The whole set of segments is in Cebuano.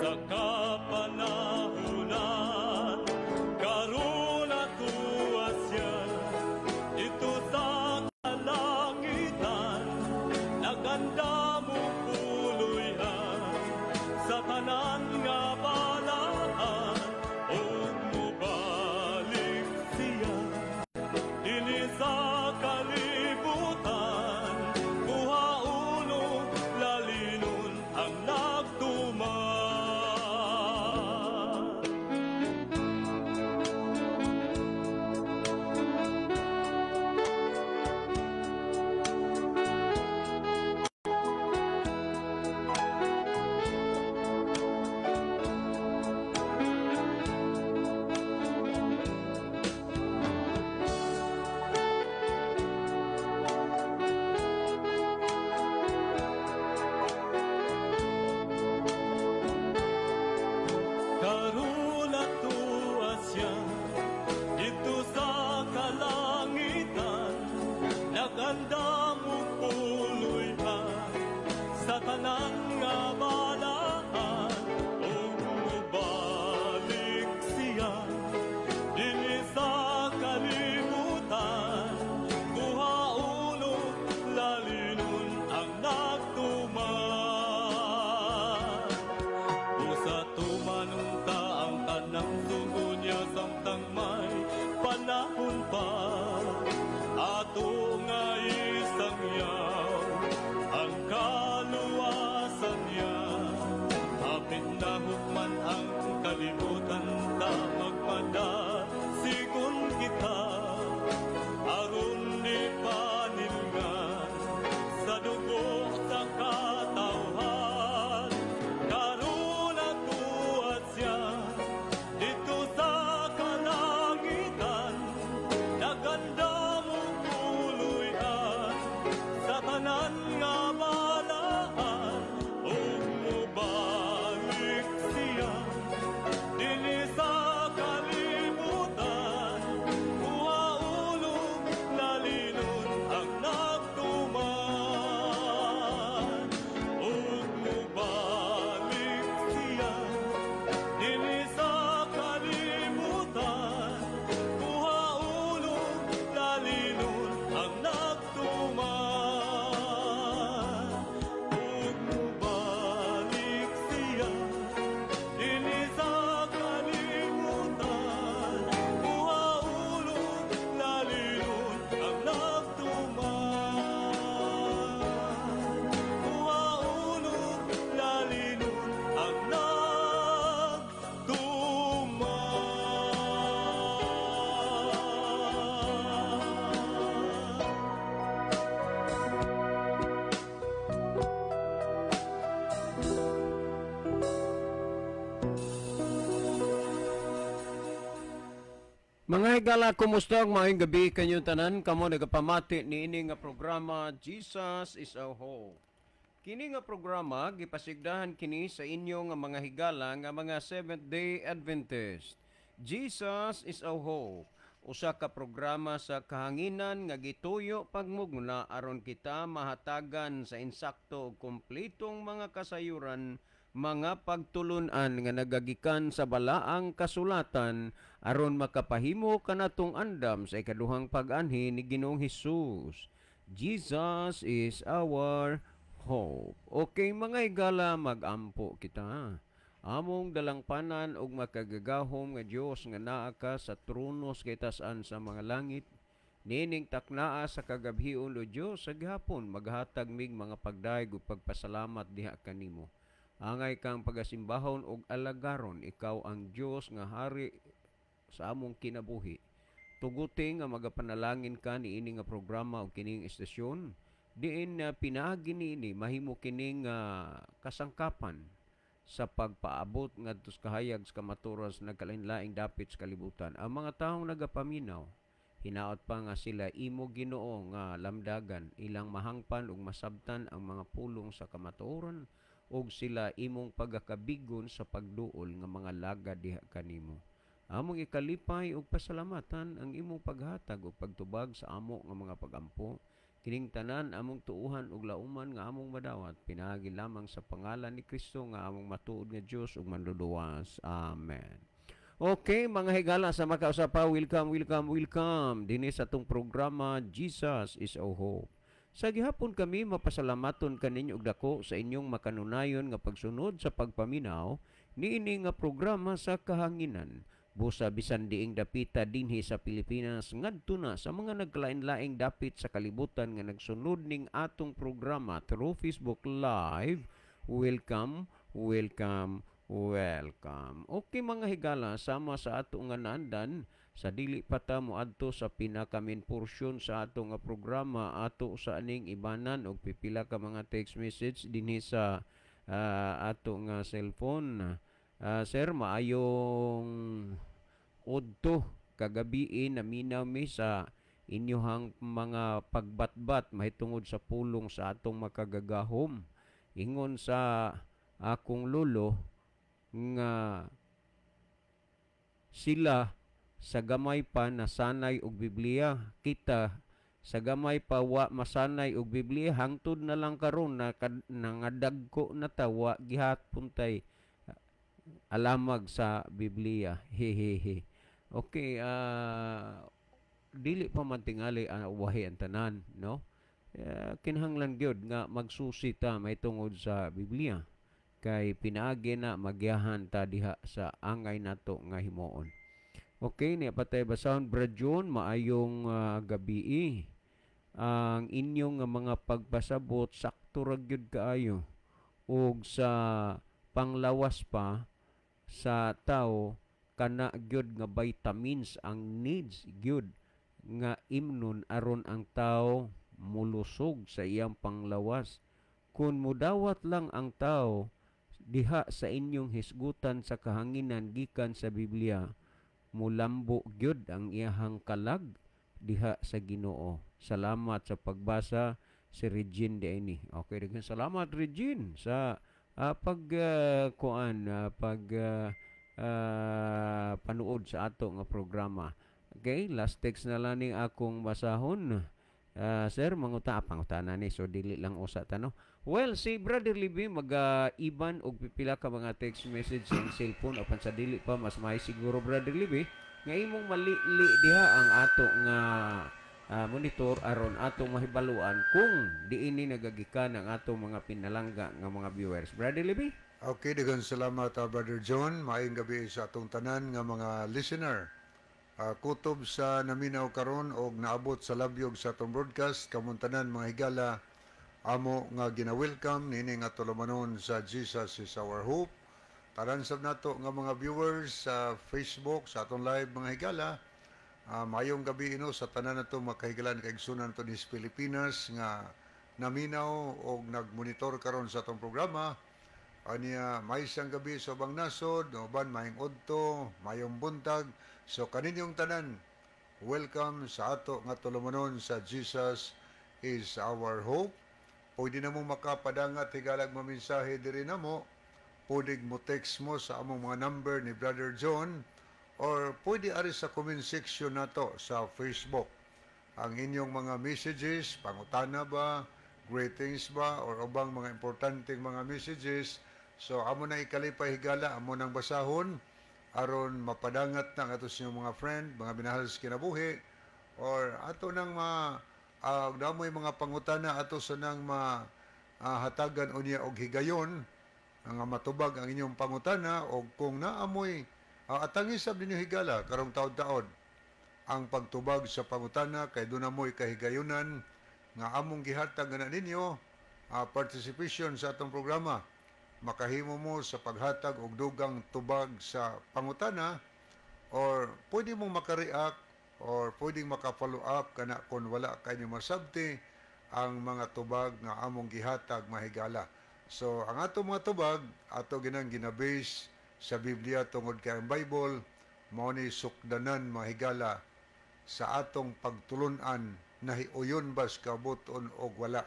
Sa kapanahunan karon atuwa siya didto sa kalangitan, nagandam og puloy-an sa tanan nga balaan, ug mobalik siya dinhi sa kalibutan, kuhaon og lalinon ang nagtuman. Karon atuwa siya didto sa kalangitan, nagandam og puloy-an sa tanan nga balaan, ug mobalik siya dinhi sa kalibutan, kuhaon og lalinon ang nagtuman. Usa tumanong ta ang tanang sugo niya samtang may panahon pa, ato nga isangyaw ang kaluwasan niya. Hapit na hukman ang kalibutan, ta magmada sigon kita, aron di panilngan sa dugo sa katawhan. Karon atuwa siya didto sa kalangitan, nagandam og puloy-an sa tanan nga balaan, ug mobalik siya dinhi sa kalibutan, kuhaon og lalinon ang nagtuman. Ug mobalik siya dinhi sa kalibutan, kuhaon og lalinon ang nagtuman. Ug mobalik siya dinhi sa kalibutan, kuhaon og lalinon ang nagtuman. Kuhaon og lalinon ang nagtuman. Mga higala, kumusta ang maayong gabi kanyong tanan? Kamo nagapamati niini nga programa Jesus is Our Hope. Kini nga programa gipasigdahan kini sa inyo nga mga higala nga mga Seventh-day Adventist. Jesus is Our Hope. Usa ka programa sa kahanginan nga gituyo pagmugna aron kita mahatagan sa insakto ug kompletong mga kasayuran, mga pagtulun-an nga nagagikan sa balaang kasulatan aron makapahimo kanatong andam sa ikaduhang pag-anhi ni Ginoong Hesus. Jesus is our hope. Okay mga higala, mag-ampo kita. Among dalangpanan og makagagahom nga Dios nga naa ka sa trono sa kitasan sa mga langit, nining taknaa sa kagabhion o Dios sa gihapon maghatag mig mga pagdayeg ug pagpasalamat diha kanimo. Angay kang pagasimbahon og alagaron, ikaw ang Dios nga hari sa among kinabuhi. Tuguti nga magapanalangin ka niini nga programa o kining istasyon, diin na pinaagi niini mahimo kining kasangkapan sa pagpaabot ngadto sa kahayag sa kamatuoran sa nagkalain-laing dapit sa kalibutan. Ang mga taong nagapaminaw, hinaot pa nga sila imo Ginoo nga lamdagan, ilang mahangpan ug masabtan ang mga pulong sa kamatuoran, ug sila imong pagakabigon sa pagduol nga mga laga diha kanimo. Among ikalipay ug pasalamatan ang imong paghatag ug pagtubag sa amo nga mga pagampo. Kining tanan among tuuhan ug lauman nga among madawat pinaagi lamang sa pangalan ni Kristo nga among matuod nga Dios ug Manluluwas. Amen. Okay, mga higala sa makausa pa, welcome, welcome, welcome dinhi sa atong programa Jesus is Our Hope. Sa gihapon kami mapasalamaton kaninyo og dako sa inyong makanunayon nga pagsunod sa pagpaminaw niini nga programa sa kahanginan. Busa bisan diing dapita dinhi sa Pilipinas ngadto na sa mga nagkalain-laing dapit sa kalibutan nga nagsunod ning atong programa through Facebook Live. Welcome, welcome, welcome. Okay, mga higala, sama sa ato nga naandan, sa dili pa ta moadto sa pinaka main portion sa ato nga programa, ato sa aning ibanan og pipila ka mga text message dinhi sa ato nga cellphone. Sir, maayong udto, kagabi naminaw mi sa inyohang mga pagbatbat mahitungod sa pulong sa atong makagagahom. Ingon sa akong lolo nga sila sa gamay pa nasanay og Biblia, kita sa gamay pa wa masanay og Biblia, hangtod na lang karon na nangadagko na ta, wa gihapon tay alamag sa Biblia. Hehehe. Okay, dili pa man tingali wahi ang tanan, no? Kinahanglan gyud nga magsusi ta mahitungod sa Biblia kay pinaagi na magyahan ta diha sa angay nato nga himuon. Okay, niya patay basahon. Brad John, maayong gabi. Ang inyong nga mga pagpasabot sakto ra gyud kaayo ug sa panglawas pa sa tao, kana gyud nga vitamins ang needs gyud nga imnon aron ang tao mulusog sa iyang panglawas. Kung mudawat lang ang tao diha sa inyong hisgutan sa kahanginan gikan sa Biblia, mulambo gyud ang iyahang kalag diha sa Ginoo. Salamat sa pagbasa, si Regine diini. Okay, daghang salamat, Regine, sa pag kuan pag panuod sa ato nga programa. Okay, last text na lang ning akong basahon. Sir, manguta pangutana ni, so dili lang usa ta, no. Well, si Brother Libby mag-iban og pipila ka mga text message sa iyang cellphone apan sa dili pa, mas may siguro, Brother Libby, nga imong malili diha ang ato nga monitor aron atong mahibaluan kung diini nagagikan ang atong mga pinalangga nga mga viewers. Brother Libby? Okay, daghang salamat, Brother John. Maayong gabi sa atong tanan nga mga listener. Kutob sa naminaw karon og naabot sa labyog sa atong broadcast, kamong tanan, mga higala, amo nga gina-welcome niini nga tulumanon sa Jesus is Our Hope. Tanan sab nato nga mga viewers sa Facebook sa atong live, mga higala, maayong gabi ino sa tanan nato makahigalan kaigsunan nato ni Pilipinas nga naminaw og nagmonitor karon sa atong programa. Aniya may isang gabi sa ubang nasod, uban maayong udto, maayong buntag. So kaninyong tanan, welcome sa ato nga tulumanon sa Jesus is Our Hope. Pwede na mo makapadangat, higalag, maminsahe diri namo. Pwede mo text mo sa among mga number ni Brother John or pwede ari sa comment section nato sa Facebook. Ang inyong mga messages, pangutana ba, greetings ba, or ubang mga importanteng mga messages. So amo na ikalipay, higala, amo nang basahon aron mapadangat na ang ato sa inyong mga friend, mga minahal sa kinabuhi, or ato nang ma damoy mga pangutana, ato sa nang ma hatagan unya og higayon nga matubag ang inyong pangutana. Og kung naamoy atangi sab ninyo, higala, karong taod-taod ang pagtubag sa pangutana kay doon amoy kahigayunan nga among gihatag na ninyo participation sa atong programa. Makahimo mo sa paghatag og dugang tubag sa pangutana or pwede mong makareact or pwedeng maka-follow up kana kung wala kanyo masabti ang mga tubag nga among gihatag, mahigala. So ang ato mga tubag, ato ginang ginabase sa Biblia tungod kay ang Bible mao ni sukdanan, mahigala, sa atong pagtulunan nahiuyon bas kabuton og wala.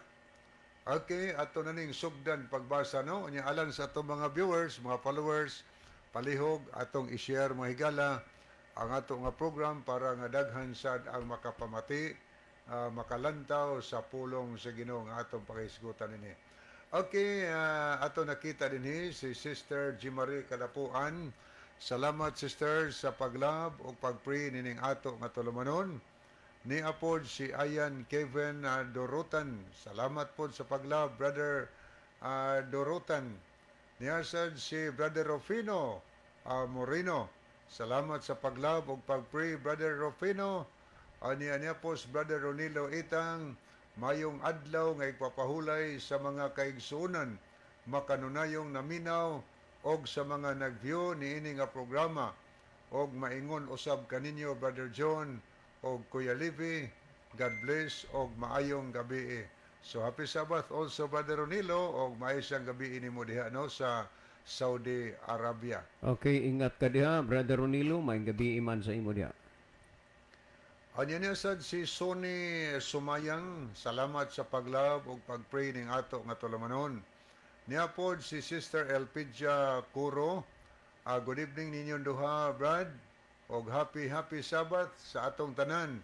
Okay, ato na ning sugdan pagbasa, no. Unya alang sa atong mga viewers, mga followers, palihog atong i-share, mga higala, ang ato nga program para nga daghan sad ang makapamati makalantaw sa pulong sa Ginoo nga atong pakahisgutan ini. Okay, ato nakita dinhi si Sister Jimarie Kalapuan. Salamat, Sister, sa pag-love ug pag-pray nining ato nga tulumanon. Nia pod si Ayan Kevin Dorotan. Salamat pod sa pag-love, Brother Dorotan. Niya sad si Brother Rufino Moreno. Salamat sa pag-love ug pag-pray, Brother Rufino. Niya niya po si Brother Ronilo Itang. Mayong adlaw nga igpapahulay sa mga kaigsuonan makanunayong naminaw og sa mga nag-view niini nga programa og maingon usab kaninyo, Brother John og Kuya Levi. God bless og maayong gabi. So happy Sabbath also, Brother Ronilo, og maayo siyang gabi nimo diha, no, sa Saudi Arabia. Okay, ingat ka diha, Brother Ronilo, maayong gabi iman sa imo diha. Anya niya sad si Sonny Sumayang, salamat sa pag-love ug pag-pray ning ato nga tulumanon. Niya pod si Sister Elpidia Curo. Good evening ninyong duha, Brad. Og happy happy Sabbath sa atong tanan.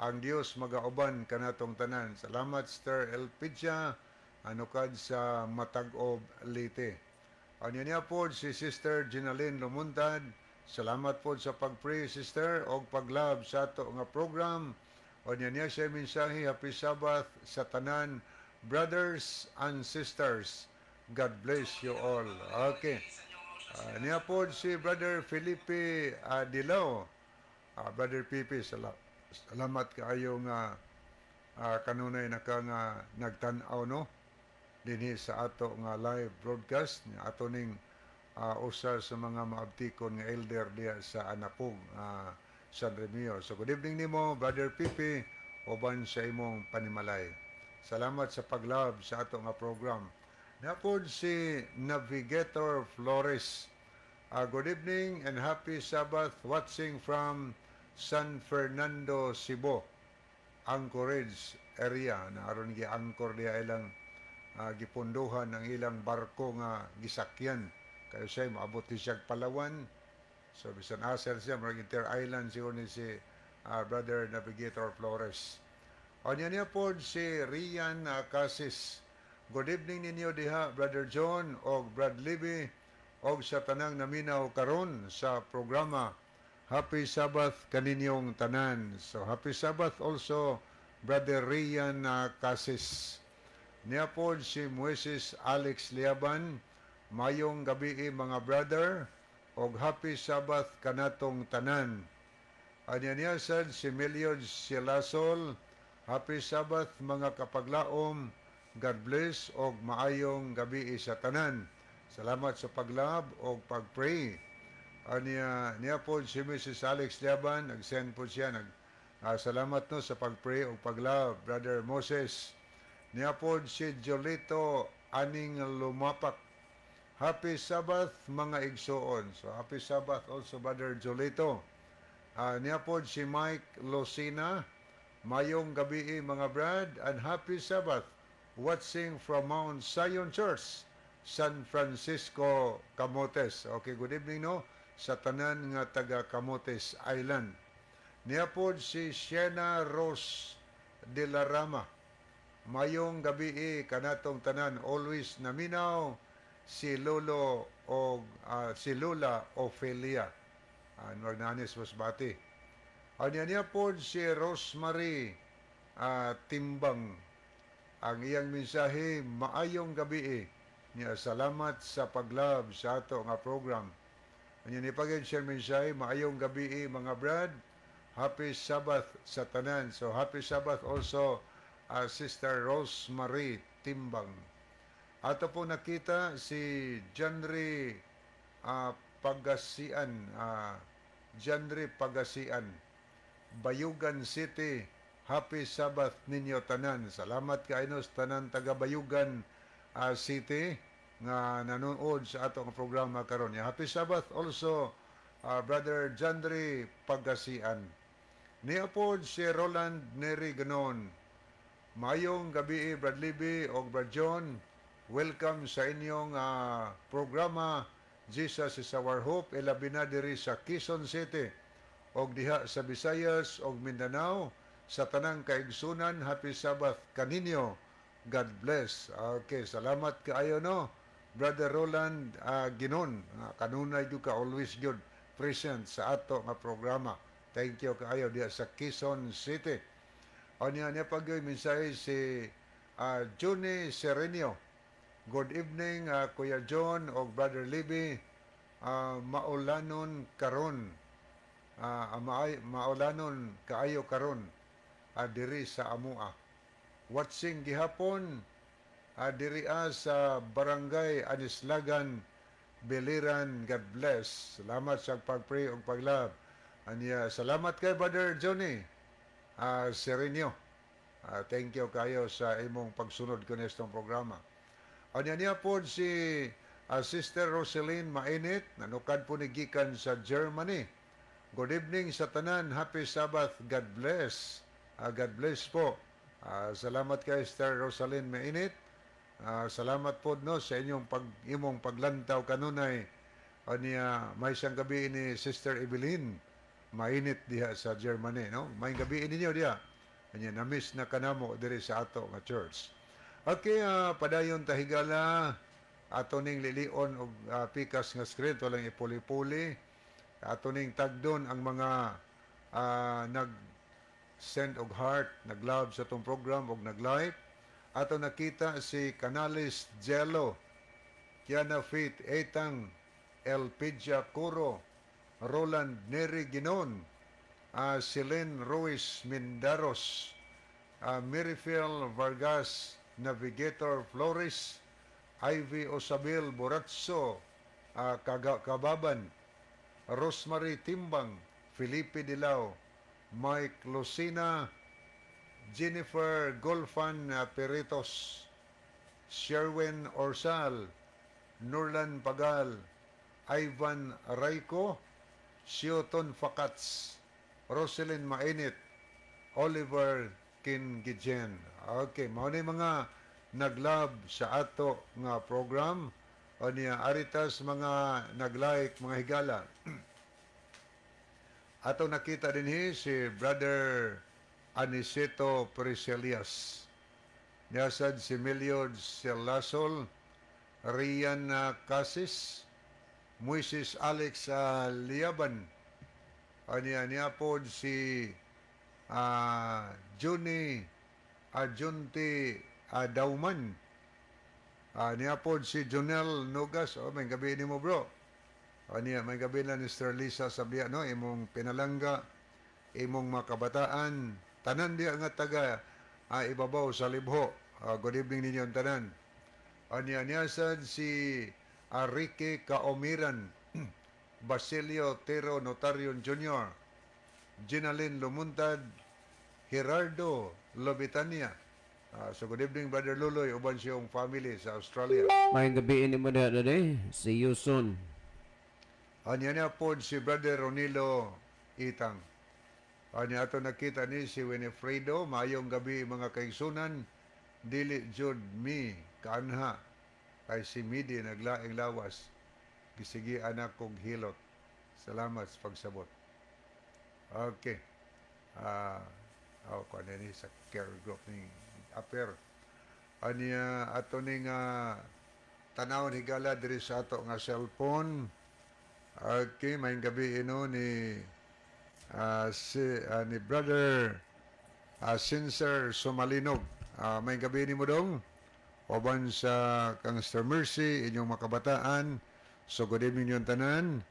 Ang Dios magauban kanatong tanan. Salamat, Sister Elpidia, anukad sa Matag-ob, Leyte. Anya niya pod si Sister Ginaline Lumuntad. Salamat po sa pag-pray, Sister, og pag-love sa ato nga program. Onya niya siya mensahe, happy Sabbath sa tanan, brothers and sisters. God bless you all. Okay. Niya po si Brother Felipe Dilao. Brother Pipi, salamat kaayo nga kanunay na ka nga nagtan-aw, no, dinhi sa ato nga live broadcast. Ato ning usa sa mga maabtikon nga elder diya sa Anapog, San Remio. So good evening nimo, Brother Pipi, uban sa imong panimalay. Salamat sa pag-love sa ato nga program. Napod si Navigator Flores. Good evening and happy Sabbath, watching from San Fernando, Cebu, Anchorage area na aron gi-anchor diya ilang gipunduhan ang ilang barko nga gisakyan. Kayo siya maabot ni siya Palawan. So bisan asa siya, murag inter-island siguro ni si Brother Navigator Flores. Anya niya pod si Rian Casis. Good evening ninyo diha, Brother John og Brad Libby, og sa tanang naminaw karon sa programa. Happy Sabbath kaninyong tanan. So happy Sabbath also, Brother Rian Casis. Niya pod si Moises Alex Liaban. Mayong gabi, mga brother, og happy Sabbath kanatong tanan. Anya niya sad si Meliod Silasol. Happy Sabbath, mga kapaglaom. God bless og maayong gabi sa tanan. Salamat sa pag-love og pag-pray. Anya niya po si Mrs. Alex Liaban, nag-send po siya nag salamat, no, sa pag-pray og pag-love, Brother Moses. Niya po si Jolito Aning Lumapak. Happy Sabbath, mga igsoon. So happy Sabbath also, Brother Jolito. Niya po si Mike Locina. Mayong gabi, mga brad, and happy Sabbath. Watching from Mount Zion Church, San Francisco, Camotes. Okay, good evening, no, sa tanan nga taga Camotes Island. Niya po si Siena Rose de la Rama. Mayong gabi kanatong tanan, always naminaw si Lolo o si Lola Ophelia. Uh, Nanis Masbate. Anya niya po si Rosemary Timbang. Ang iyang mensahe, maayong gabi niya, salamat sa pag-love sa ato nga program. Anya ni pagid siya mensahe, maayong gabi, mga brad. Happy Sabbath sa tanan. So happy Sabbath also, Sister Rosemary Timbang. Ato po nakita si Janry Pagasian, Janry Pagasian, Bayugan City. Happy Sabbath ninyo tanan. Salamat kaayo sa tanan taga Bayugan City nga nanonood sa atong programa karon. Happy Sabbath also, Brother Jandri Pagasian. Niya pod si Roland Neri Ganon. Mayong gabi, Brad Libby og Brad John. Welcome sa inyong programa Jesus is Our Hope, ilabi na diri sa Quezon City og diha sa Visayas og Mindanao. Sa tanang kaigsunan, happy Sabbath kaninyo. God bless. Okay, salamat kaayo, no. Brother Roland Ginon, kanunay gyud ka, always good present sa ato nga programa. Thank you kaayo diya sa Quezon City. O niya niya pag mensahe si Johnny Serenio. Good evening, Kuya John o Brother Libby. Maulanon karon. Maulanon kaayo karon diri sa amua. Watching gihapon diri sa Barangay Anislagan, Biliran. God bless. Salamat sa pag-pray ug paglove. Anya, salamat kay Brother Johnny Serenio. Thank you kayo sa imong pagsunod kunestong programa. Anya niya po si Sister Roseline Mainit, nanukad po ni gikan sa Germany. Good evening sa tanan. Happy Sabbath. God bless. God bless po. Salamat kay Sister Rosaline Mainit. Salamat po, no, sa inyong imong paglantaw kanunay. Anya, may isang gabi ni Sister Evelyn Mainit diha sa Germany, no? May gabi ninyo diha. Anya, na-miss na kanamo diri sa ato nga church. Okay, padayon tahigala ato ning lilion og pikas nga screen, walang ipuli-puli. Ato ning tagdon ang mga nag send og heart, nag-love sa atong program og nag-like. Ato nakita si Canales Jello, Kiana Fit, Etang, Elpidia Curo, Roland Neri Ginon, Celine Ruiz Mindaros, Merifil Vargas, Navigator Flores, Ivy Osabil Boratso, Kababan, Rosemary Timbang, Felipe Dilao, Mike Lucina, Jennifer Golfan Peritos, Sherwin Orsal, Nurlan Pagal, Ivan Rayco, Sioton Fakats, Roselyn Mainit, Oliver Kingijen. Okay, mao ni mga naglove sa ato nga program. O niya, aritas mga naglike, mga higala. Ato nakita din hi si Brother Aniceto Priscilias. Niyasad si Meliod Celasol, Rian Casis, Moises Alex Liaban. Aniya niya po si Juni Adjunti Dauman. Niya po si Jonel Nogas. Oh, may gabi ni mo, bro. Aniya, may gabi na ni Sir Lisa Sabia, no? Imong pinalangga, imong mga kabataan, tanan diya nga taga ibabaw sa libho. Good evening ninyo ang tanan. Aniya niya sad si Ricky Kaomiran, Basilio Tero Notarion Jr., Ginalyn Lumuntad, Gerardo Lobitania. So good evening, Brother Luloy, uban siyong family sa Australia. Maayong gabi ini mo diha, dade. See you soon. Anya niya po si Brother Ronilo Itang. Anya ato nakita ni si Winifredo, maayong gabi mga kaigsunan, dili jud mi kaanha kay si Midi naglaing lawas. Gisigi anak kog hilot. Salamat sa pagsabot. Okay. Oh, kuan ni sa care group ni Aper. Anya ato ning tanawon, higala, diri sa ato nga cellphone. Okay, maayong gabi ino ni si ni Brother Sincer Sumalinog. Maayong gabi ni mo dong. Uban sa kang Sir Mercy, inyong mga kabataan. So good evening yung tanan.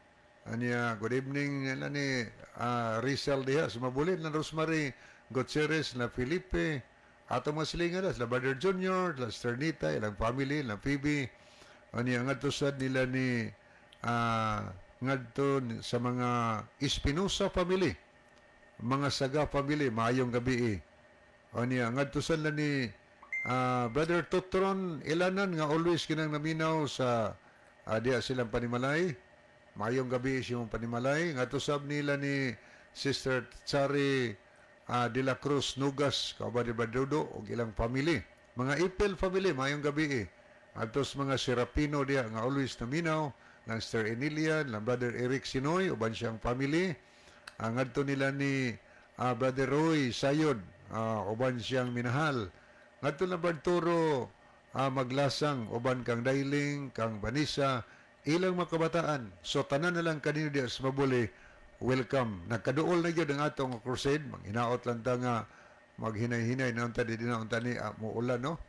Anya, good evening nila ni Rizal diha sa Mabulin, na Rosemary Gutierrez, na Felipe, ato mga silingan na, sila Brother Junior, la Sternita, ilang family, la Phoebe. Anya, ngadto sad nila ni ngadto sa mga Espinosa family, mga Saga family, maayong gabi eh. Anya, ngadto sad na ni Brother Totron Ilanan nga always kinang naminaw sa diya silang panimalay. Maayong gabi siyong panimalay. Ngadto sab nila ni Sister Chari de la Cruz Nugas, kauban ni Brother ug ilang family. Mga Ipel family, maayong gabi eh. Atos mga Serapino diya nga always naminaw, lang Sister Emilia, lang Brother Eric Sinoy, uban siyang family. Ang ngadto nila ni Brother Roy Sayod, uban siyang minahal. Ngadto na Barturo Maglasang, uban kang Dailing, kang Vanessa, ilang mga kabataan. So tanan na lang kanino diya sa Mabuli, welcome. Nagkaduol na gyud ang atong crusade, manghinaot lang ta nga maghinay-hinay na unta di na unta ni muulan, no?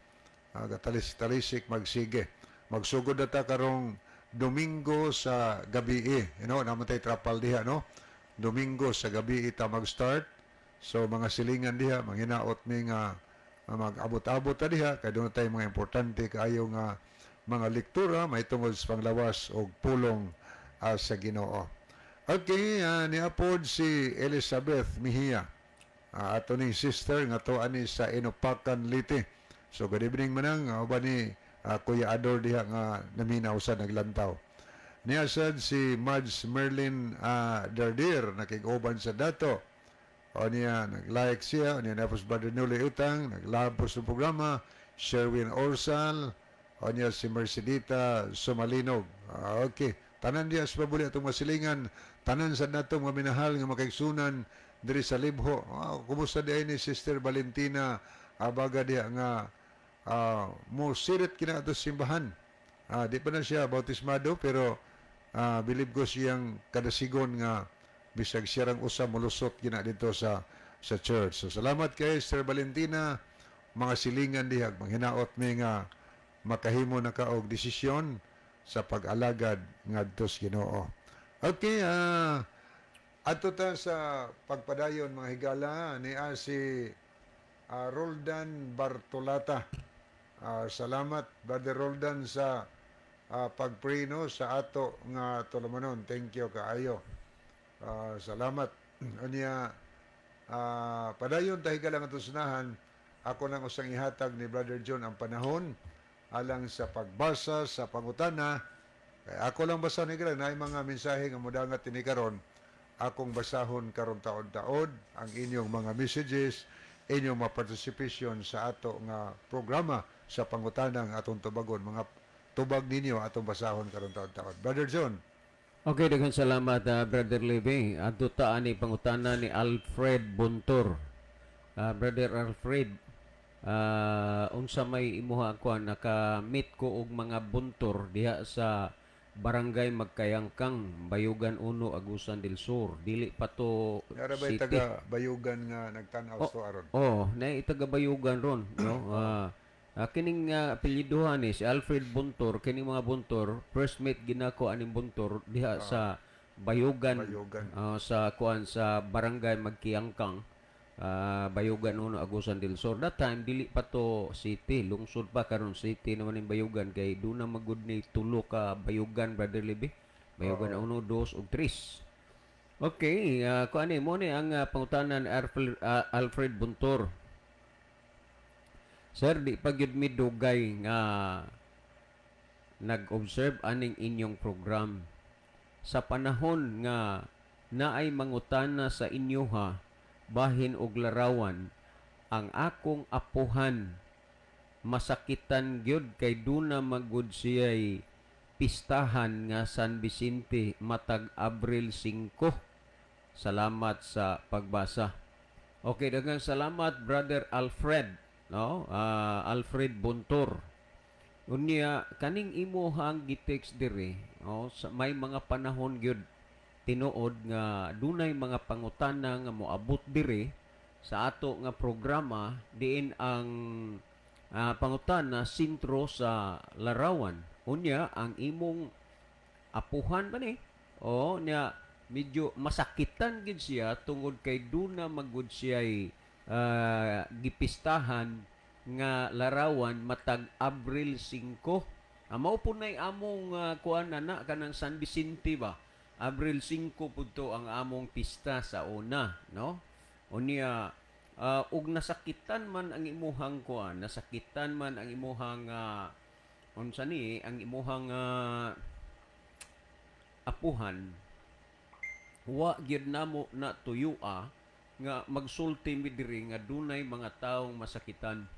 Talis-talisik magsige. Magsugod na ta karong Domingo sa gabi, naman tay trapal diha, no? Domingo sa gabi ta mag-start. So mga silingan diha, manghinaot mi nga mag-abot-abot ta diha kay doon tayo mga importante kaayo nga mga lektura mahitungod sa panglawas og pulong sa Ginoo. Okay, niapod si Elizabeth Mejia. Ato ning sister nga to ani sa Inopacan, Leyte. So good evening manang, uban ni Kuya Ador diha nga naminaw sa naglantaw. Niya sad si Mads Merlin Dardir, nakig-uban sa dato. O niya, nag-like siya. O niya, napos Brother Nuli Utang, naglabos sa programa. Sherwin Orsal. O niya, si Mercedita Sumalinog. Okay. Tanan diya sa Mabuli atong masilingan. Tanan sa nato mga minahal nga makaigsunan diri sa Libho. Kumusta di ay ni Sister Valentina Abaga diha nga mo sirit kina ato simbahan. Di pa na siya bautismado, pero bilib ko siyang kadasigon nga bisag siya rang usa molusot gina dito sa church. So salamat kay Sister Valentina, mga silingan diha, manghinaot mi nga makahimo na ka og desisyon sa pag-alagad ngadto sa Ginoo. Okay, adto ta sa pagpadayon, mga higala, ni si Roldan Bartolata. Salamat, Brother Roldan, sa pag-pray, no, sa ato nga tulumanon. Thank you kaayo. Salamat. Unya, padayon ta, higala, nga sunahan. Ako nang usang ihatag ni Brother John ang panahon alang sa pagbasa sa pangutana. Kay ako lang basa ni higala, naay mga mensahe nga mudangat ini karon. Akong basahon karon taon-taon ang inyong mga messages, inyong mga participation sa ato nga programa sa pangutana nga atong tubagon. Mga tubag ninyo atong basahon karon taon-taon. Brother John. Okay, daghang salamat, Brother Levy. Adto ta ani pangutana ni Alfred Buntor. Brother Alfred, unsa may imuha kuan, naka-meet ko og mga Buntor diha sa Barangay Magkayangkang, Bayugan 1, Agusan del Sur. Dili pa to Yara ba'y city. Taga Bayugan nga nagtan-aw oh, aron? Oh, na taga Bayugan ron, no? Kining apelyiduhan ni si Alfred Buntor, kining mga Buntor, first meet ginako aning Buntor diha sa Bayugan, Bayugan. Sa kuan, sa Barangay Magkiyangkang, Bayugan 1, Agusan del Sur. That time dili pa to city, lungsod pa. Karon city naman ning Bayugan kay duna magud ni tulo ka Bayugan, Brother Libby. Bayugan 1, 2 ug 3. Okay, kuan ni mo ni ang pangutana ni Alfred Buntor. Sir, di pa gyud mi dugay nga nag-observe aning inyong program. Sa panahon nga naay mangutana sa inyo ha, bahin og larawan, ang akong apuhan masakitan gyud kay duna magud siya'y pistahan nga San Vicente matag Abril 5. Salamat sa pagbasa. Okay, daghang salamat, Brother Alfred, no? Alfred Buntor. Unya kaning imuhang gitext diri, oh, sa may mga panahon gyud tinuod nga dunay mga pangutana nga moabot diri sa ato nga programa diin ang pangutana sentro sa larawan. Unya ang imong apuhan ba ni? O nya medyo masakitan gid siya tungod kay duna magud siya'y gipistahan nga larawan matag Abril 5. Mao po na'y among kuan na kanang San Vicente ba? Abril 5 pud to ang among pista sa una, no? Unya ug nasakitan man ang imuhang kuan, nasakitan man ang imuhang unsa ni ang imuhang apuhan, wa gyud namo na tuyua nga magsulti mi diri nga dunay mga taong masakitan.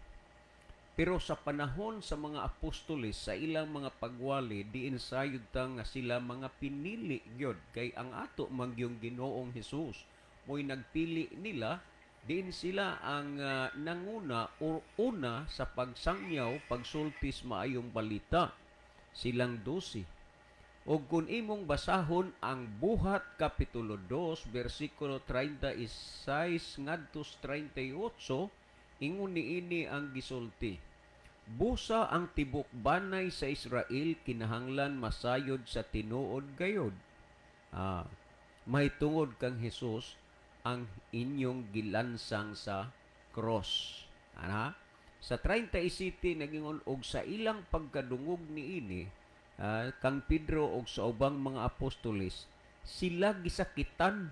Pero sa panahon sa mga apostoles sa ilang mga pagwali, diin sayod ta nga sila mga pinili gyud kay ang ato mangyong Ginoong Hesus Mo'y nagpili nila din sila ang nanguna or una sa pagsangyaw, pagsultis maayong balita, silang 12. Og kung imong basahon ang Buhat Kapitulo 2 bersikulo 36 ngadto 38, ingon niini ang gisulti: "Busa ang tibok banay sa Israel kinahanglan masayod sa tinuod gayod. Mahitungod kang Hesus ang inyong gilansang sa cross." Ana? Sa 37 nagingon, og sa ilang pagkadungog niini kang Pedro og sa ubang mga apostoles, sila gisakitan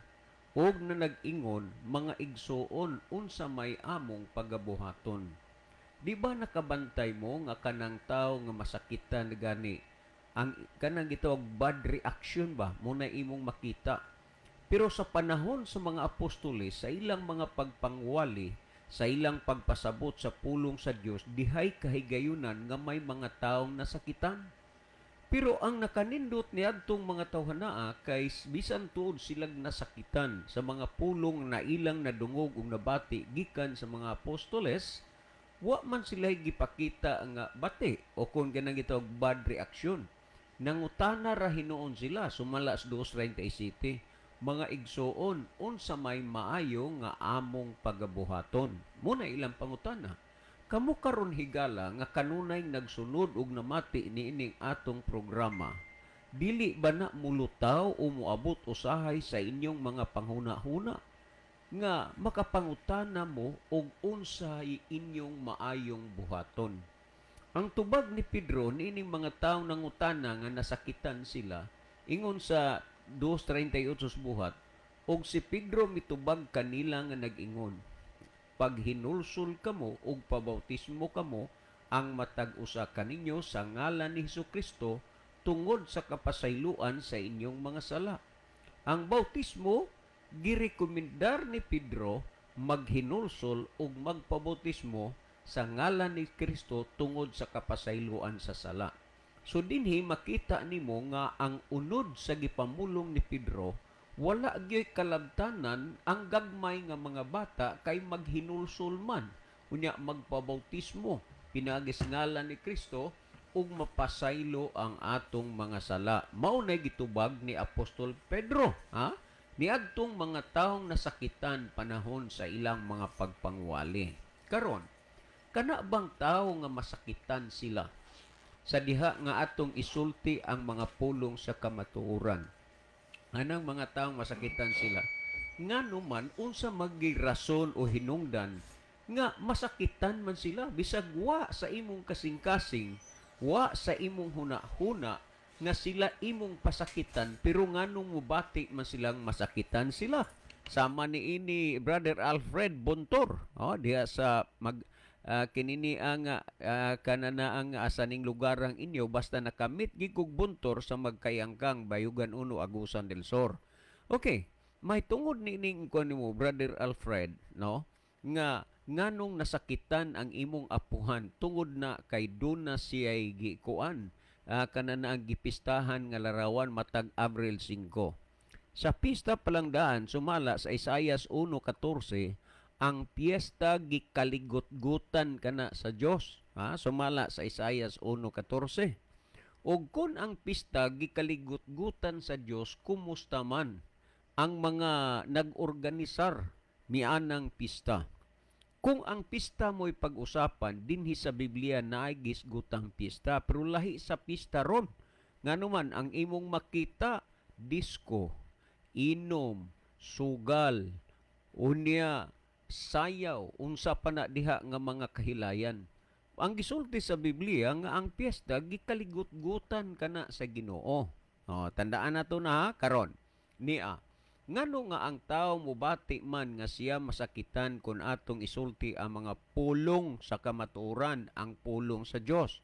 og na nag-ingon, "Mga igsuon, unsa may among pagabuhaton?" Di ba nakabantay mo nga kanang tao nga masakitan gani ang kanang gitawag bad reaction ba mo na imong makita? Pero sa panahon sa mga apostoles, sa ilang mga pagpangwali, sa ilang pagpasabot sa pulong sa Dios, dihay kahigayunan nga may mga taong nasakitan. Pero ang nakanindot niadtong mga tawhanaa kay bisan tuod silang nasakitan sa mga pulong na ilang nadungog ug nabati gikan sa mga apostoles, wa man sila gipakita nga bati o kung ganang gitawag bad reaction. Nangutana ra hinuon sila sumala sa 2:37, "Mga igsuon, unsa may maayo nga among pagabuhaton?" Muna ilang pangutana. Kamo karon higala nga kanunay nagsunod og namati niining atong programa, dili ba na mulutaw o moabot usahay sa inyong mga panghuna-huna nga makapangutana mo og unsay inyong maayong buhaton? Ang tubag ni Pedro niining mga tawo nangutana nga nasakitan sila, ingon sa 2:38 Buhat, "Og si Pedro mitubag kanila nga nag-ingon, 'Paghinulsol kamo og pabautismo kamo ang matag usa kaninyo sa ngalan ni Hesukristo tungod sa kapasayloan sa inyong mga sala.'" Ang bautismo girekomendar ni Pedro, maghinulsol ug magpabautismo sa ngalan ni Kristo tungod sa kapasayloan sa sala. So dinhi makita nimo nga ang unod sa gipamulong ni Pedro, wala gyoy kalabtanan ang gagmay nga mga bata kay maghinulsol man unya magpabautismo pinaagi sa ngalan ni Kristo ug mapasaylo ang atong mga sala. Mao nay gitubag ni Apostol Pedro, ha? Niadtong mga taong nasakitan panahon sa ilang mga pagpangwali. Karon, kana bang tao nga masakitan sila sa diha nga atong isulti ang mga pulong sa kamatuoran? Anang mga taong masakitan sila, ngano man, unsa magi rason o hinungdan nga masakitan man sila bisag wa sa imong kasing-kasing, wa sa imong huna-huna nga sila imong pasakitan, pero nganong mubati man silang masakitan sila? Sama ni ini Brother Alfred Bontor, oh, diha sa mag kinini ang kanana ang asaning lugar ang inyo, basta nakamit gid kog Bontor sa Magkayangkang, Bayugan 1, Agusan del Sur. Okay, may tungod ni ning kuan nimo, Brother Alfred, no, nga nganong nasakitan ang imong apuhan tungod na kay duna siya'y gikuan kanana ang gipistahan nga larawan matag Abril 5. Sa pista palangdaan sumala sa Isaias 1:14, ang piyesta gikaligutgutan kana sa Dios, ha? Sumala sa Isaias 1:14. Og kun ang pista gikaligutgutan sa Dios, kumusta man ang mga nag-organisar mianang pista? Kung ang pista mo'y pag-usapan, dinhi sa Biblia naay gisgutang pista, pero lahi sa pista ron. Nganuman ang imong makita, disco, inom, sugal, unya, sayaw, unsa pa na diha nga mga kahilayan. Ang gisulti sa Biblia nga ang piyesta gikaligutgutan kana sa Ginoo. O, tandaan nato na ha, karon. Nia, ngano nga ang tao mubati man nga siya masakitan kung atong isulti ang mga pulong sa kamatuoran, ang pulong sa Dios?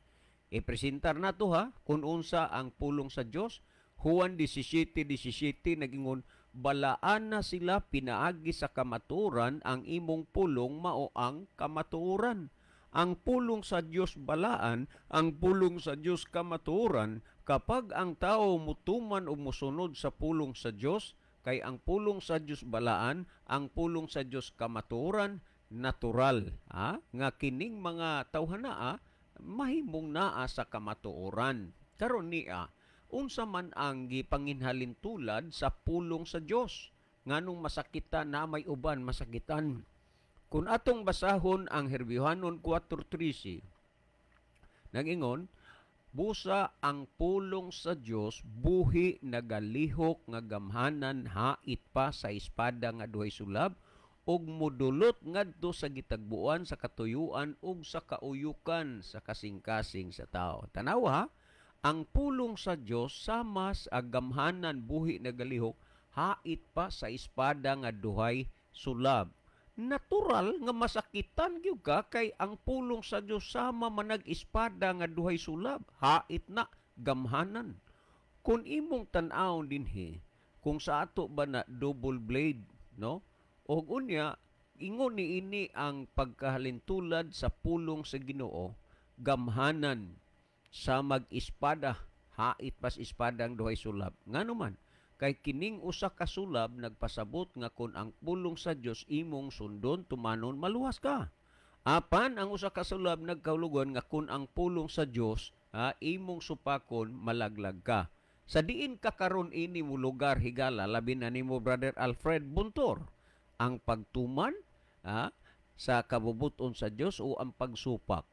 Ipresentar nato ha kung unsa ang pulong sa Dios. Juan 17:17 nagingon, balaan na sila pinaagi sa kamatuoran, ang imong pulong mao ang kamatuoran. Ang pulong sa Dios balaan, ang pulong sa Dios kamatuoran. Kapag ang tao mutuman o musunod sa pulong sa Dios, Kay ang pulong sa Dios balaan, ang pulong sa Dios kamatuoran, natural, ha? Nga kining mga tawhana mahimong naa sa kamatuoran. Karon niya, unsa man ang gipanginhalin tulad sa pulong sa Dios? Nganong masakitan na may uban masakitan? Kung atong basahon ang Herbiohanon 4:13, nagingon, busa ang pulong sa Dios buhi, nagalihok nga gamhanan, hait pa sa espada nga duhay sulab, ug mudulot ngadto sa gitagbuan sa katuyuan ug sa kauyukan sa kasing-kasing sa tao. Tanawa, ang pulong sa Dios sama sa gamhanan, buhi, nagalihok, hait pa sa espada nga duhay sulab. Natural nga masakitan gyud ka kay ang pulong sa Dios sama manag espada nga duhay sulab, hait na, gamhanan. Kung imong tan-awon dinhi, kung sa ato ba na double blade, no? Og unya, ingon ni ini ang pagkahalintulad sa pulong sa Ginoo, gamhanan sa mag-espada, hait pas espadang duhay sulab. Ngano man? Kay kining usa ka sulab nagpasabot nga kun ang pulong sa Dios imong sundon, tumanon, maluwas ka. Apan ang usa ka sulab nagkahulugan nga kun ang pulong sa Dios imong supakon, malaglag ka. Sa diin ka karon ini mo lugar, higala, labi na nimo, Brother Alfred Buntor, ang pagtuman sa kabubuton sa Dios o ang pagsupak?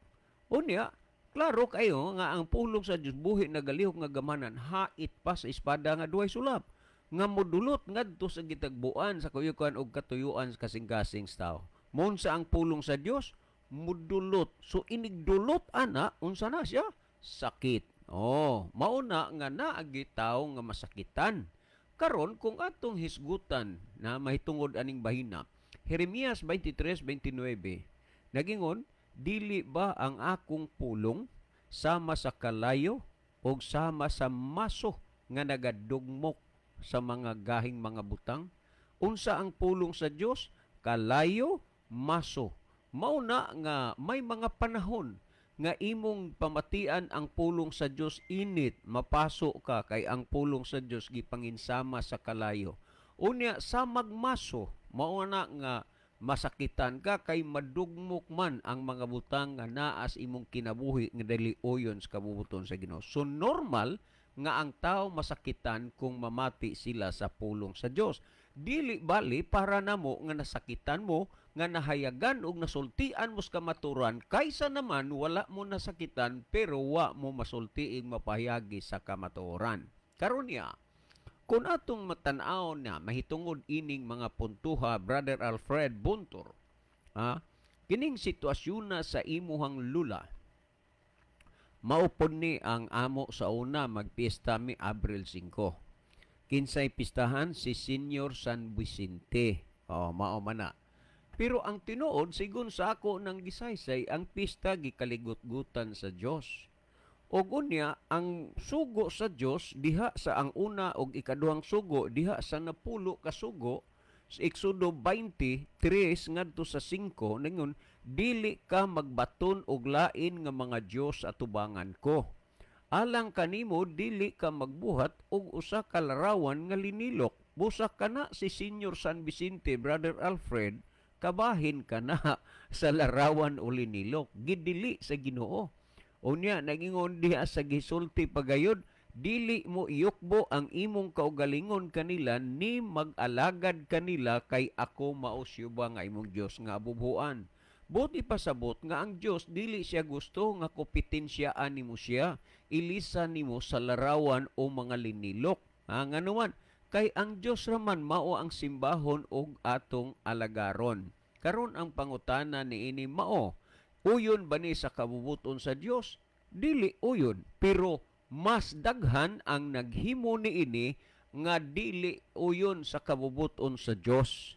Unya, klaro kayo nga ang pulong sa Dios buhi, nagalihok nga gamanan, hait pa sa espada nga duhay sulab, nga modulot ngadto sa gitagbuan sa kuyukan og katuyuan sa kasing-kasing sa tao. Munsa ang pulong sa Dios mudulot. So inigdulot ana, unsa na siya? Sakit. Oh, mauna nga naagi tawo nga masakitan. Karon kung atong hisgutan na mahitungod aning bahina, Jeremias 23:29, nagingon, "Dili ba ang akong pulong sama sa kalayo og sama sa maso nga nagadugmok sa mga gahing mga butang?" Unsa ang pulong sa Dios? Kalayo, maso. Mauna nga may mga panahon nga imong pamatian ang pulong sa Dios init, mapaso ka kay ang pulong sa Dios gipanginsama sa kalayo. Unya sa magmaso, mauna nga masakitan ka kay madugmok man ang mga butang nga naa sa imong kinabuhi nga dili uyon sa kabubuton sa Ginoo. So normal nga ang tao masakitan kung mamati sila sa pulong sa Dios. Dili bali para namo nga nasakitan mo, nga nahayagan og nasultian mo sa kamaturan, kaysa naman wala mo nasakitan pero wa mo masultiing mapahayagi sa kamatuoran. Karon niya, kung atong matan-aw na mahitungod ining mga puntuha, Brother Alfred Buntor, kining sitwasyon na sa imuhang lula, maupod ni ang amo sa una magpiesta mi Abril 5. Kinsay pistahan? Si Senior San Vicente. Oh, mao man na. Pero ang tinuod, sigon sa ako ng gisaysay, ang pista gikaligot-gutan sa Dios. Og unya, ang sugo sa Dios diha sa ang una og ikaduhang sugo diha sa 10 ka sugo sa Exodo 23 ngadto sa 5, ningon, "Dili ka magbaton og lain nga mga Dios sa atubangan ko. Alang kanimo, dili ka magbuhat og usa ka larawan nga linilok." Busa kana si Senior San Vicente, Brother Alfred, kabahin ka na sa larawan o linilok. Gidili sa Ginoo. Unya, nagingon diha sa gisulti pagayod, "Dili mo iyukbo ang imong kaugalingon kanila ni mag-alagad kanila kay ako mao ba nga imong Dios nga abubuan." Buti pasabot nga ang Dios dili siya gusto nga kompetensya nimo siya, ilisan nimo sa larawan o mga linilok. Ha, nganuman, kay ang Dios raman mao ang simbahon og atong alagaron. Karon ang pangutana niini mao, uyon ba ni sa kabubuton sa Dios? Dili uyon, pero mas daghan ang naghimo niini nga dili uyon sa kabubuton sa Dios.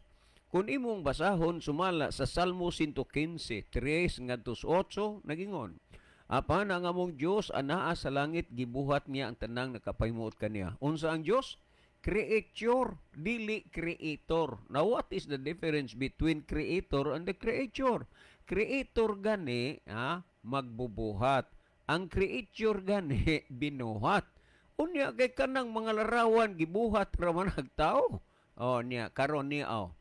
Kung imong basahon sumala sa Salmo 115:3 ngadto 8, nagingon, "Apan ang among Dios anaa sa langit, gibuhat niya ang tanang nakapahimuot kaniya." Unsa ang Dios? Creature, dili creator. Now what is the difference between creator and the creature? Creator gani magbubuhat. Ang creature gani binuhat. Unya kay kanang mga larawan gibuhat ra man ang tao. Oh, niya karon niya, oh.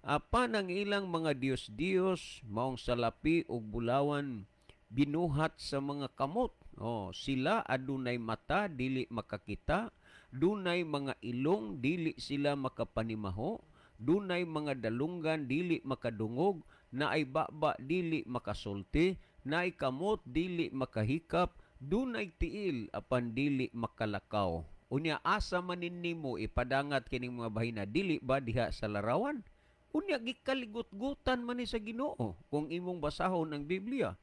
Apan ang ilang mga diyos-diyos maong salapi ug bulawan, binuhat sa mga kamot. Oh, sila adunay mata, dili makakita, dunay mga ilong, dili sila makapanimaho, dunay mga dalunggan, dili makadungog, naay baba, dili makasulti, naay kamot, dili makahikap, dunay tiil apan dili makalakaw. Unya asa man nimo ipadangat kining mga bahina, dili ba diha sa larawan? Unya gikaligot-gutan man ni sa Ginoo kung imong basahon ang Biblia.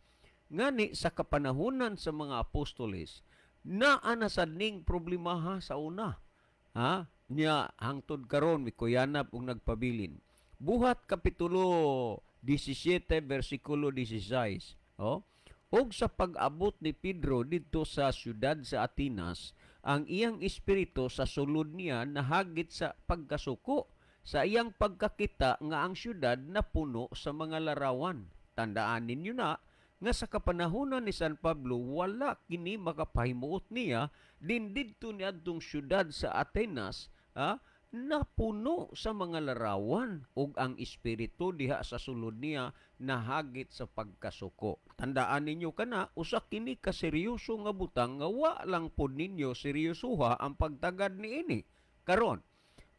Ngani sa kapanahunan sa mga apostoles, naa na sad ning problemaha sa una. Ha? Nya hangtod karon mikuyanap ug nagpabilin. Buhat kapitulo 17 versikulo 16. Oh? Og sa pag-abot ni Pedro didto sa syudad sa Atenas, ang iyang espiritu sa sulod niya nahagit sa pagkasuko sa iyang pagkakita nga ang syudad napuno sa mga larawan. Tandaan ninyo na nga sa kapanahunan ni San Pablo wala kini makapahimuot niya din didto niadtong syudad sa Atenas, ha, napuno sa mga larawan ug ang espiritu diha sa sulod niya nahagit sa pagkasuko. Tandaan ninyo kana, usa kini ka seryoso nga butang nga wa lang pod ninyo seryosoha ang pagtagad niini. Karon,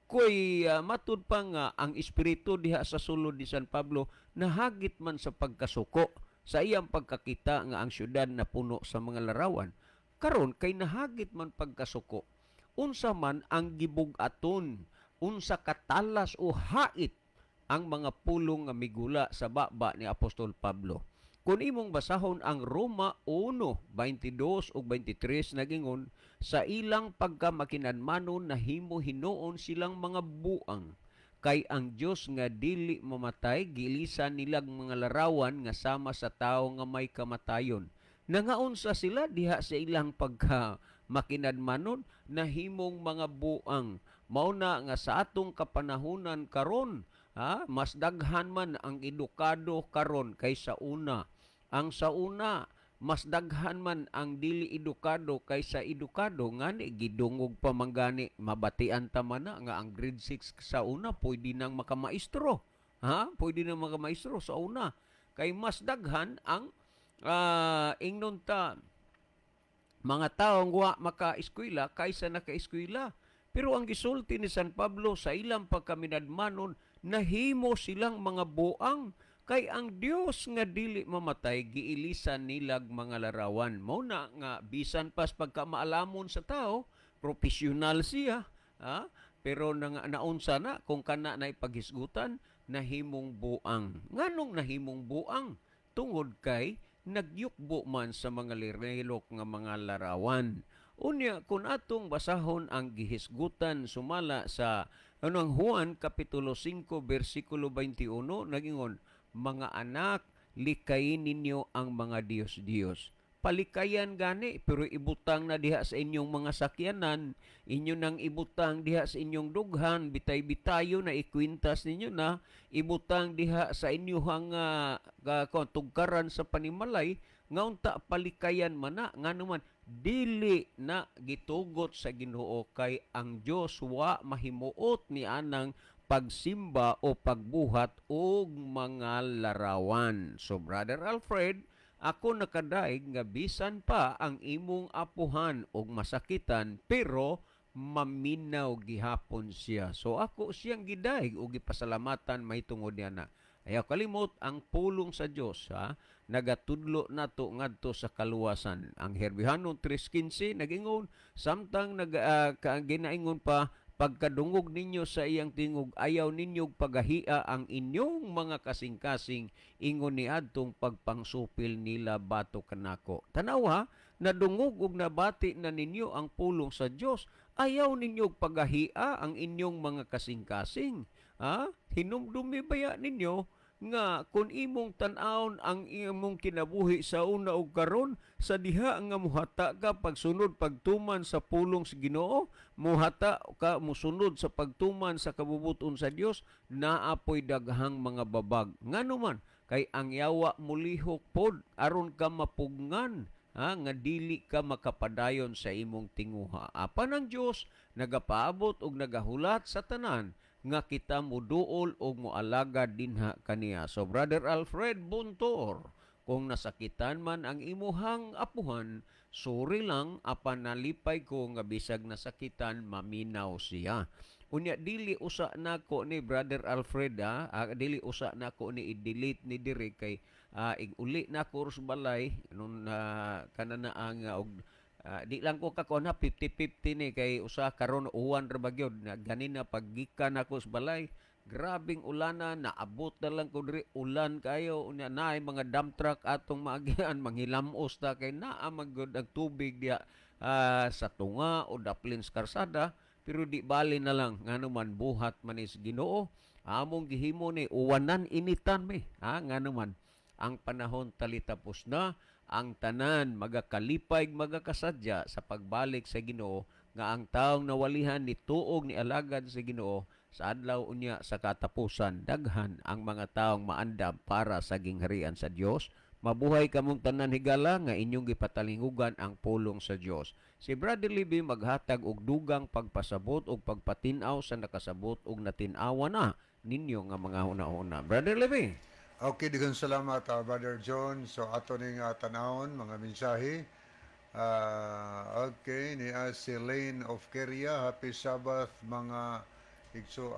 kuy matud pa nga ang espiritu diha sa sulod ni San Pablo nahagit man sa pagkasuko sa iyang pagkakita nga ang syudad napuno sa mga larawan. Karon kay nahagit man pagkasuko, unsa man ang gibug-aton, unsa katalas o hait ang mga pulong nga migula sa baba ni Apostol Pablo. Kung imong basahon ang Roma 1:22 ug 23, nagingon, sa ilang pagkamakinanmanon nahimo hinuon silang mga buang, kay ang Dios nga dili mamatay gilisan nilang mga larawan nga sama sa tawo nga may kamatayon. Nangaunsa sila diha sa ilang pagka makinadmanon nahimong mga buang. Mao na nga sa atong kapanahunan karon, ha, mas daghan man ang edukado karon kaysa una. Ang sa una, mas daghan man ang dili edukado kaysa edukado. Ngani gidungog pa man gani, mabatian ta man na nga ang grade 6 sa una pwede nang makamaestro. Ha? Pwede nang makamaestro sa una. Kay mas daghan ang ingnon ta mga taong wa maka-eskwela kaysa naka-eskwela. Pero ang gisulti ni San Pablo sa ilang pagkaminadmanon, nahimo silang mga buang, kay ang Dios nga dili mamatay giilisan nilag mga larawan. Mao na nga bisan pas pagkamaalamon sa tao, profesional siya, ha? Pero naunsa na kung kana na ipaghisgutan, nahimong buang. Nganong nahimong buang? Tungod kay nagyukbo man sa mga lirelok nga mga larawan. Unya kung atong basahon ang gihisgutan sumala sa anong Juan kapitulo 5 bersikulo 21, nagingon, mga anak, likayin ninyo ang mga diyos-diyos. Palikayan gani, pero ibutang na diha sa inyong mga sakyanan, inyo nang ibutang diha sa inyong dughan, bitay-bitayo na ikwintas ninyo na, ibutang diha sa inyong tugkaran sa panimalay, nga unta palikayan man na, nga naman, dili na gitugot sa Ginoo kay ang Dios wa mahimuot ni anang pagsimba o pagbuhat og mga larawan. So Brother Alfred, ako nakadaig nga bisan pa ang imong apuhan og masakitan, pero maminaw gihapon siya. So ako siyang gidaig og gipasalamatan mahitungod niya na. Ayaw kalimot ang pulong sa Dios, ha, nagatudlo nato ngadto sa kaluwasan. Ang Herbihanon 3:15 nagingon, samtang ginaingon pa, pagkadungog ninyo sa iyang tingog, ayaw ninyong pagahia ang inyong mga kasing-kasing, ingon ni adtong pagpangsupil nila bato kanako. Tanawa, nadungog ug nabati na ninyo ang pulong sa Dios, ayaw ninyong pagahia ang inyong mga kasing-kasing. Ha? Hinumdumi baya ninyo nga kung imong tan-awon ang imong kinabuhi sa una ug karon, sa diha nga muhata ka pagsunod pagtuman sa pulong sa Ginoo, muhata ka musunod sa pagtuman sa kabubuton sa Dios, naapoy daghang mga babag. Ngano man kay ang yawa mulihok pod aron ka mapugngan, ha, nga dili ka makapadayon sa imong tinguha. Apan ang Dios nagapaabot og nagahulat sa tanan nga kita muduol og moalagad dinha kaniya. So Brother Alfred Buntor, kung nasakitan man ang imuhang apuhan, sorry lang, apan nalipay ko nga bisag nasakitan, maminaw siya. Unya dili usa nako ni Brother Alfred ha, dili usa nako ni i-delete ni diri kay ig-uli nako sa balay nun kana na ang og di lang ko kakuan ha, 50-50 ni kay usa karon uwan ra ba gyud na ganina paggikan nako sa balay, grabing ulana, naabot na lang ko diri, ulan kayo. Unya naay mga dump truck atong maagian, manghilamos ta kay naa man gyud ang tubig diya sa tunga o daplin sa karsada, pero di bali na lang, ngano man buhat man is Ginoo. Among gihimo ni uwanan, initan mi ha, ngano man ang panahon talitapos na, ang tanan magakalipay, magakasadya sa pagbalik sa Ginoo, nga ang taong nawalihan ni tuog ni alagad sa Ginoo sa adlaw unya sa katapusan, daghan ang mga taong maandam para sa gingharian sa Dios. Mabuhay kamong tanan, higala nga inyong gipatalingugan ang pulong sa Dios. Si Brother Libby maghatag og dugang pagpasabot og pagpatin-aw sa nakasabot og natin-awa na ninyo nga mga huna-huna. Brother Libby. Okay, daghang salamat, Brother John. So ato ning tanawon mga mensahe. Okay, ni si Lane of Keria, happy Sabbath mga igso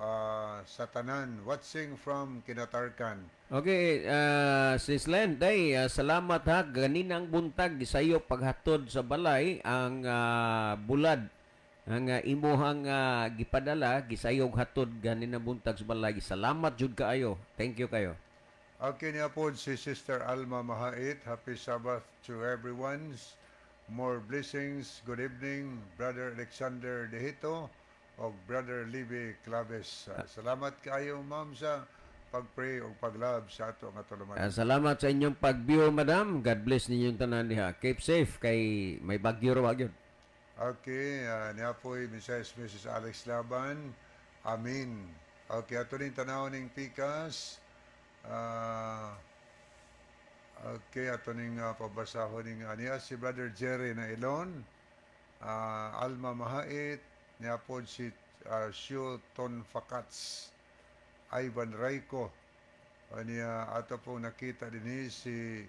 sa tanan, watching from Kinatarkan. Okay, Sis Len, day, salamat ha. Ganinang buntag gisayo paghatod sa balay ang bulad ang imuhang gipadala, gisayog hatod ganinang buntag sa balay. Salamat jud kaayo. Thank you kayo. Okay, niya po si Sister Alma Mahait. Happy Sabbath to everyone. More blessings. Good evening, Brother Alexander Dehito o Brother Libby Claves. Salamat kayo, ma'am, sa pag-pray o pag-love sa ato nga tulumanon. Salamat sa inyong pag-view, madam. God bless ninyong tanan diha. Keep safe kay may bagyo ra gyud. Okay, niya po Mrs. Mrs. Alex Laban. Amin. Okay, ato ning tanaw ning pikas. Okay, ato ning pabasahon ning niya si Brother Jerry na Ilon, Alma Mahait, niya po si Shu Tonfakats, Ivan Rayco. Niya ato po nakita din si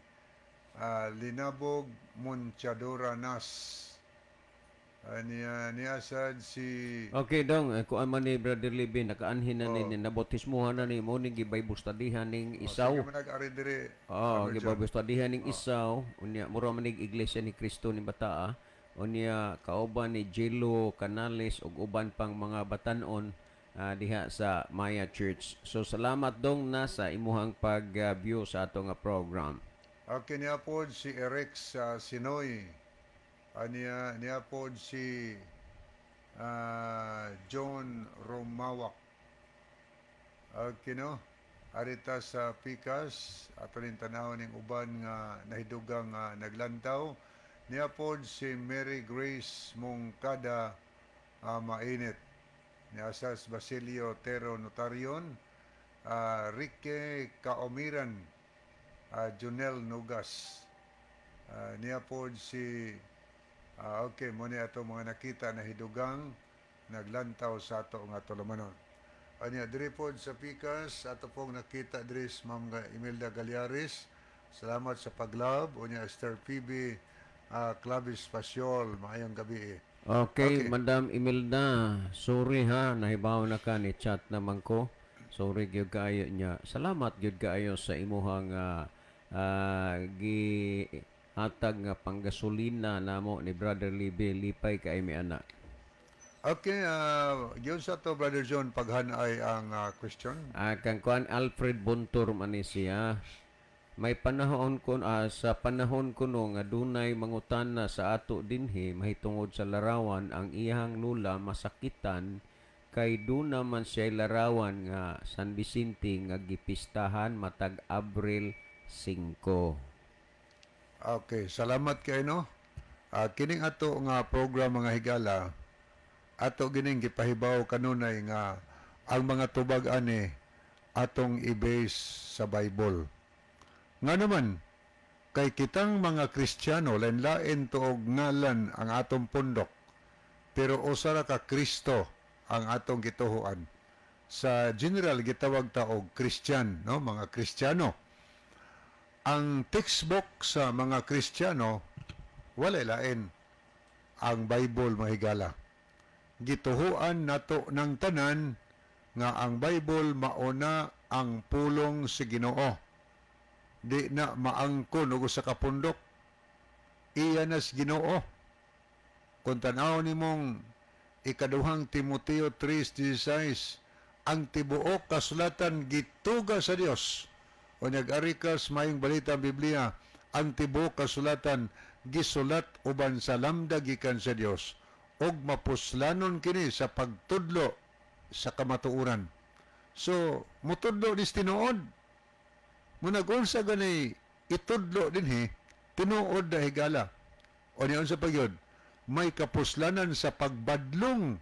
Linabog Monchadora Nas. Niya sad si Okay dong, kuan man ni Brother Libby, nakaanhin na ni nabautismuhan na ni mo ning gi-Bible studyhan ning isaw. Sige, man diri. Oh, gi-Bible studyhan ning isaw. Unya mura man nig Iglesia ni Cristo ni Bataa. Unya kauban ni Jello Canales ug uban pang mga batan-on diha sa Maya Church. So salamat dong na sa imuhang pag-view sa ato nga program. Okay, niya po si Eric sa Sinoy. Niya po si John Romawak. Okay, no? Arita sa Pikas, ato rin tanaw ning uban nga nahidugang naglantaw. Niya po si Mary Grace Mongkada Mainit. Niya sa Basilio Tero Notarion, Rique Kaomiran, Junel Nugas. Niya po si okay, mo ni ato mga nakita na hidugang naglantaw sa ato nga tulumanon. Anya diri pod sa Pikas, ato pong nakita diri si Ma'am Imelda Galyaris. Salamat sa paglove. Unya Esther PB Clavis Pasiol, maayong gabi. Okay, Madam Imelda, sorry ha, nahibaw na ka ni chat naman ko. Sorry gyud kaayo niya. Salamat gyud kaayo sa imuhang gi hatag nga panggasolina namo ni Brother Libby. Lipay kay mi ana. Okay, yun sa to, Brother John, paghanay ang question. Kang kuan Alfred Buntur man ni siya. May panahon kun sa panahon kuno nga dunay mangutana sa ato dinhi mahitungod sa larawan, ang iyang lula masakitan kay duna man siya larawan nga San Vicente nga gipistahan matag Abril 5. Okay, salamat kay no. Kining ato nga program, mga higala, ato gining gipahibaw kanunay nga ang mga tubag ani atong i-base sa Bible. Nga naman, kay kitang mga Kristiyano, lain-lain tuog ngalan ang atong pundok, pero usa ra ka Kristo ang atong gituhuan. Sa general gitawag ta og Christian, no, mga Kristiyano. Ang textbook sa mga Kristiyano walay lain ang Bible, mga higala. Gituhuan nato ng tanan nga ang Bible mauna ang pulong si Ginoo. Di na maangkon og usa ka pundok. Iya na sa Ginoo. Kung tan-aw nimong Ikaduhang Timoteo 3:16, ang tibuok kasulatan gituga sa Dios. O nag-ari ka sa Maayong Balita, ang Biblia, ang tibuok kasulatan gisulat uban sa lamda gikan sa Dios ug mapuslanon kini sa pagtudlo sa kamatuoran. So, mutudlo nis tinuod. Munag unsa gani itudlo dinhi, tinuod na, higala. O niya unsa pa gyud? May kapuslanan sa pagbadlong.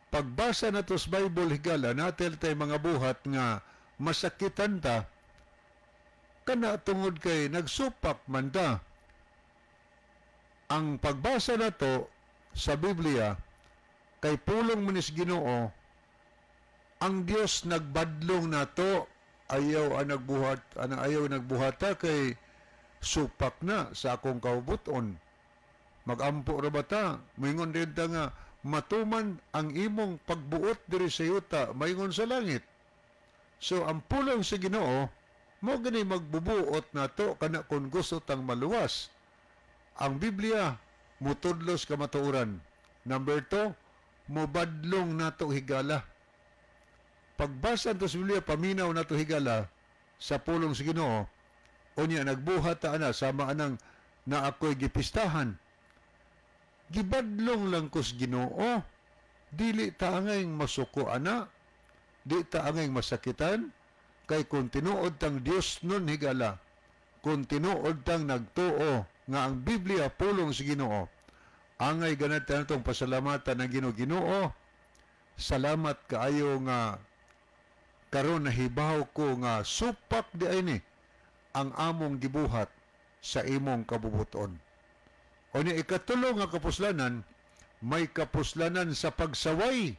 Pagbasa nato sa Bible, higala, natel tay mga buhat nga masakitan ta kana tungod kay nagsupak man ta. Ang pagbasa nato sa Biblia kay pulong man is Ginoo, ang Dios nagbadlong nato, ayaw ang nagbuhat ana, ayaw nagbuhata kay supak na sa akong kaubuton. Magampo ra ba ta? Moingon din ta nga matuman ang imong pagbuot diri sa yuta maingon sa langit. So ang pulong sa Ginoo mo gani magbubuot nato kana kung gusto tang maluwas. Ang Biblia mutudlos kamatuoran. Number 2, mobadlong nato, higala. Pagbasa nato sa Biblia, paminaw nato, higala, sa pulong sa Ginoo. Unya nagbuhat ta ana sama anang na ako'y gipistahan. Gibadlong lang ko sa Ginoo. Dili ta angay masuko ana, di ta angay masakitan kay kung tinuod tang Dios nun, higala, kung tinuod tang nagtuo nga ang Biblia pulong sa Ginoo, angay ganat natong pasalamatan ang Ginoo. Ginoo, salamat kaayo nga karon nahibaw ko nga supak di ay ni ang among gibuhat sa imong kabubuton. O ni ikatulo nga kapuslanan, may kapuslanan sa pagsaway.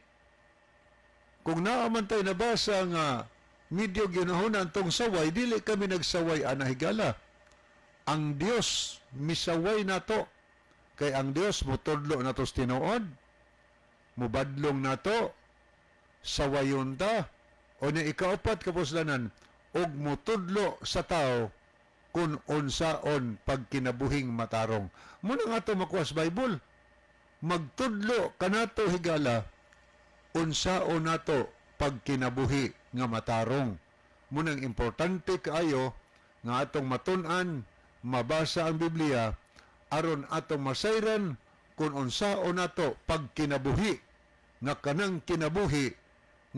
Kung naa man tay nabasa nga medyo ginahuna tong saway, dili kami nagsaway ana, higala. Ang Dios misaway nato kay ang Dios mutudlo nato sa tinuod, mubadlong nato, sawayon ta. O ni ikaapat kapuslanan, og mutudlo sa tao kung unsaon pagkinabuhing matarong. Muna nga ato makuha sa Bible. Magtudlo kanato, higala, unsaon nato pagkinabuhi nga matarong. Munang importante kaayo nga atong matun-an, mabasa ang Biblia aron atong masayran kung unsaon nato pagkinabuhi nga kanang kinabuhi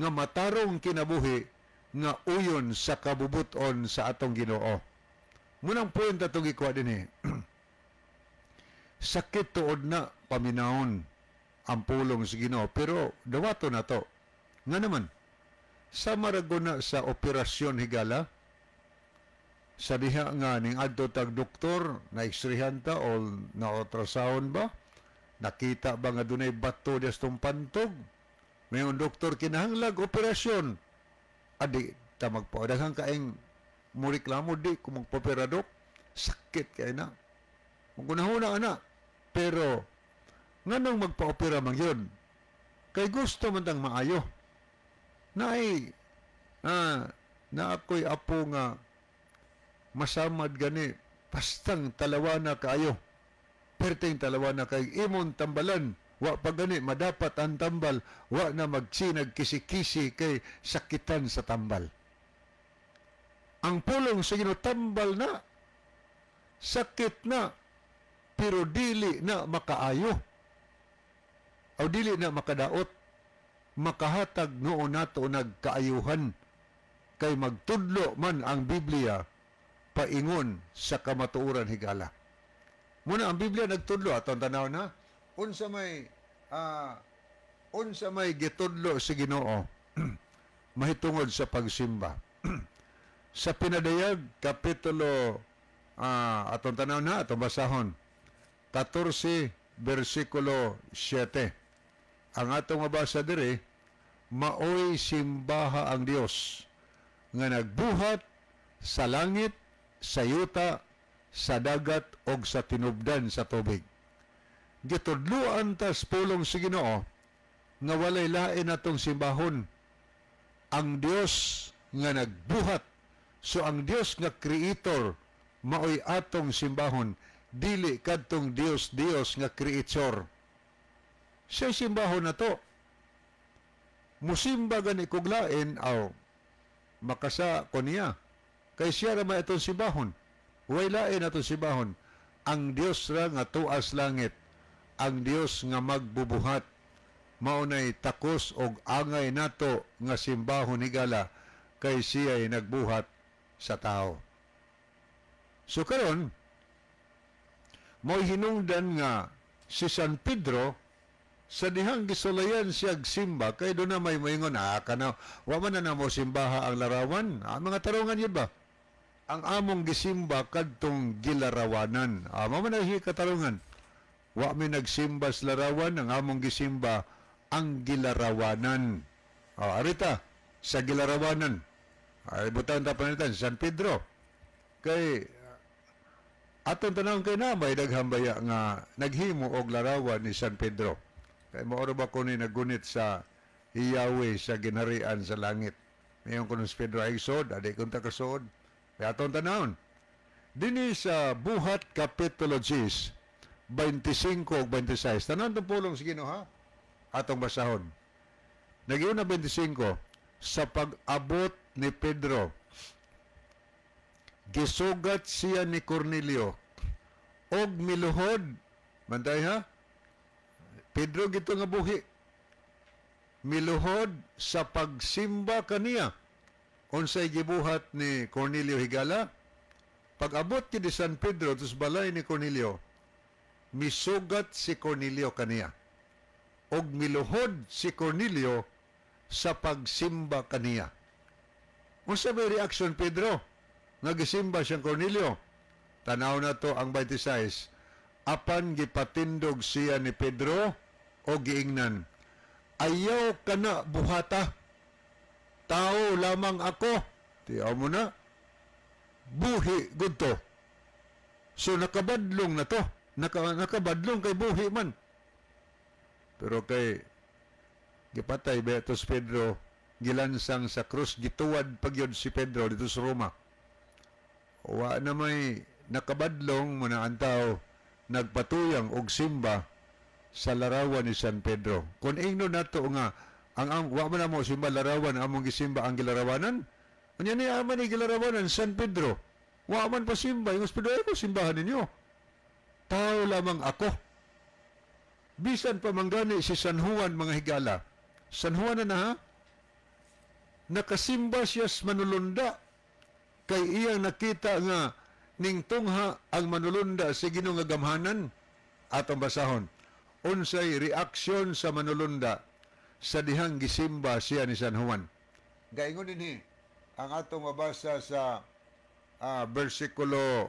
nga matarong, kinabuhi nga uyon sa kabubuton sa atong Ginoo. Munang point atong gikuha dinhi. Sakit tuod na paminawon ang pulong sa Ginoo, pero dawato na to. Nga naman, sama ra na sa operasyon, higala, sa diha nga ning adto tag doktor, na x-rayhan ta o na ultrasound ba, nakita ba nga dunay bato diya sa pantog, mayon doktor kinahanglag operasyon, adi ta magpa daghan kaing mo reklamo, "Di ko magpopera, dok, sakit kay na." Magunahuna ana, pero nganong magpa-opera man yun? Kay gusto man tang maayo. Naay na ako'y apo nga masamad gani, pastang talawana kaayo. Perting talawana kay imong tambalan, wa pa gani madapat ang tambal, wa na magsinag kisi-kisi kay sakitan sa tambal. Ang pulong sa Ginoo tambal na, sakit na, pero dili na makaayo. O dili na makadaot, makahatag noon nato nagkaayuhan kay magtudlo man ang Biblia paingon sa kamatuoran, higala. Muna ang Biblia nagtudlo atong tanaw na unsa may gitudlo sa Ginoo mahitungod sa pagsimba. Sa Pinadayag kapitulo atong tanaw na, atong basahon, 14 bersikulo 7. Ang atong mabasa diri, Maoy simbaha ang Dios nga nagbuhat sa langit, sa yuta, sa dagat og sa tinubdan sa tubig. Gitudloan tas pulong sa Ginoo nga walay lain atong simbahon, ang Dios nga nagbuhat. So ang Dios nga creator maoy atong simbahon, dili kadtong Dios Dios nga creature. Siya simbahon na to. Musimba gani kog lain, aw makasa ko niya. Kay siya ra may atong simbahon. Way lain atong simbahon. Ang Dios ra nga tuas langit, ang Dios nga magbubuhat, maunay takos og angay nato nga simbahon, higala, kay siya'y nagbuhat sa tao. So karon, mo'y hinungdan nga si San Pedro sa dihang gisulayan siya simba, kay doon na may moingon, kana wa man na mo simbaha ang larawan. Mga tarungan yun ba? Ang among gisimba kadtong gilarawanan. Mao man na katarungan. Wa mi nagsimba sa larawan, ang among gisimba ang gilarawanan. Arita sa gilarawanan. Ay butan ta panitan si San Pedro. Kay atong tanawon kay na may daghang baya nga naghimo og larawan ni San Pedro. Kay mao ra ba ko ni nagunit sa Yahweh sa ginharian sa langit. Mayon kuno si Pedro ay sod, adi kun ta kasod. Kay atong tanawon. Dinhi sa Buhat Kapitulo 10, 25 ug 26. Tanan tong pulong sa Ginoo ha. Atong basahon. Nagiuna 25, sa pag-abot ni Pedro, gisugat siya ni Cornelio og miluhod. Bantay ha. Pedro gito nga buhi. Miluhod sa pagsimba kaniya. Unsay gibuhat ni Cornelio, higala? Pag-abot kini San Pedro tus balay ni Cornelio, misugat si Cornelio kaniya. Og miluhod si Cornelio sa pagsimba kaniya. Unsa may reaction Pedro nga gisimba siyang Cornelio? Tanaw na to ang 26. Apan gipatindog siya ni Pedro o giingnan, "Ayaw kana buhata. Tao lamang ako." Tiyaw mo na. Buhi gud to. So nakabadlong na to. Nakabadlong kay buhi man. Pero kay gipatay ba ito si Pedro, gilansang sa krus, gituwad pagyod si Pedro dito sa Roma. Wa na may nakabadlong mo na ang tao nagpatuyang og simba sa larawan ni San Pedro. Kung ingno nato nga ang wa man mo simba larawan, among gisimba ang gilarawanan. Unya niya man ni gilarawanan San Pedro. Wa man pa simba, ingos Pedro, ay ko simbahan ninyo. Tao lamang ako. Bisan pa manggani si San Juan, mga higala. San Juan na na ha? Nakasimba siya sa manulunda. Kay iyang nakita nga ning tungha ang manulunda sa Ginoo nga gamhanan. Atong basahon. Unsay reaksyon sa manulunda sa dihang gisimba siya ni San Juan? Gaingon dinhi ang atong mabasa sa versikulo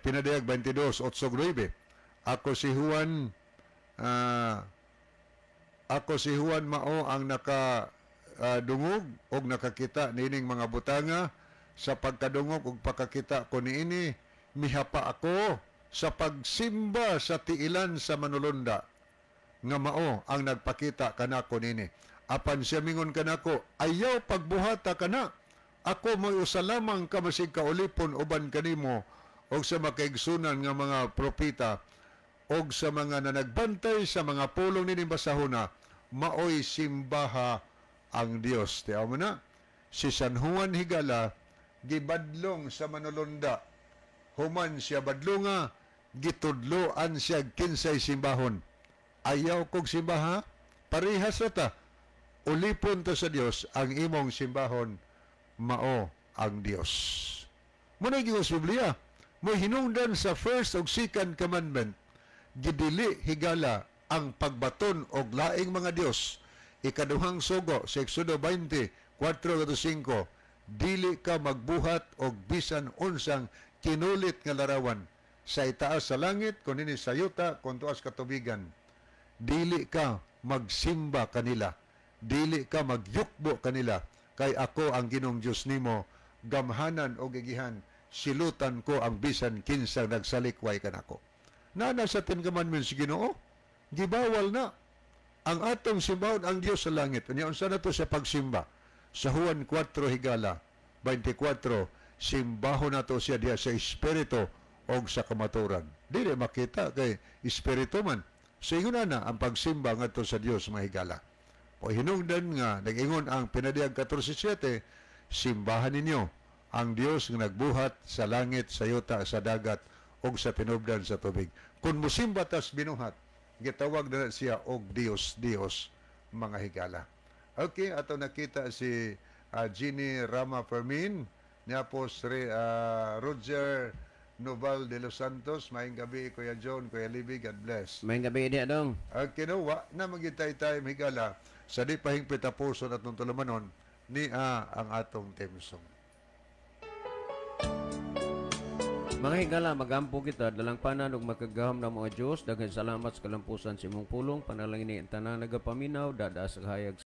pinadayag 22, 8, 9. Ako si Juan, ako si Juan mao ang naka dungog og nakakita niining mga butanga. Sa pagkadungog og pagkakita ko niini, mihapa ako sa pagsimba sa tiilan sa manulunda nga mao ang nagpakita kanako niini. Apan siya mingon kanako, "Ayaw pagbuhata kana. Ako mo'y usa lamang ka masig kaulipon uban kanimo og sa makaigsunan nga mga propeta og sa mga nanagbantay sa mga pulong nining basahona. Maoy simbaha ang Dios." Tiyaw mo na, si San Juan, higala, gibadlong sa manulunda. Human siya badlonga, gitudloan siya kinsay simbahon. Ayaw kog simbaha, parehas ra ta. Ulipon ta sa Dios, ang imong simbahon mao ang Dios. Muna giingon sa Biblia, mo hinungdan sa first ug second commandment, gidili, higala, ang pagbaton og laing mga Dios. Ikaduhang sugo sa Exodo 20, 4 5, dili ka magbuhat og bisan unsang kinulit nga larawan sa itaas sa langit, kun dinhi sa yuta, kun tuas katubigan. Dili ka magsimba kanila. Dili ka magyukbo kanila, kay ako ang Ginoong Dios nimo, gamhanan og igihan, silutan ko ang bisan kinsang nagsalikway kanako. Nana sa Ten Commandments Ginoo, gibawal na ang atong simbahon ang Dios sa langit. Unya unsa na to sa pagsimba? Sa Juan 4, higala, 24, simbahon nato siya diha sa espiritu og sa kamaturan. Dili makita kay espiritu man. So ingon na ang pagsimba ngadto sa Dios, mga higala. O hinungdan nga nag-ingon ang Pinadiyag 14:7, simbahan ninyo ang Dios nga nagbuhat sa langit, sa yuta, sa dagat ug sa tinubdan sa tubig. Kung musimba tas binuhat, gitawag na siya og Dios, Dios, mga higala. Okay, ato nakita si Ginny Rama Fermin, niya po si Roger Noval de los Santos. Maayong gabi, Kuya John, Kuya Libby, God bless. Maayong gabi diha, dong. Okay, no, wa na magitay tayo, higala, sa di pahingpit tapuson atong tulumanon ni ang atong theme song. Mga higala, magampo kita, dalangpanan ug makagagahom na mga Diyos, daghan salamat sa kalampusan sa imong pulong, panalangin ni ang tanan nagapaminaw, dada sa hayag.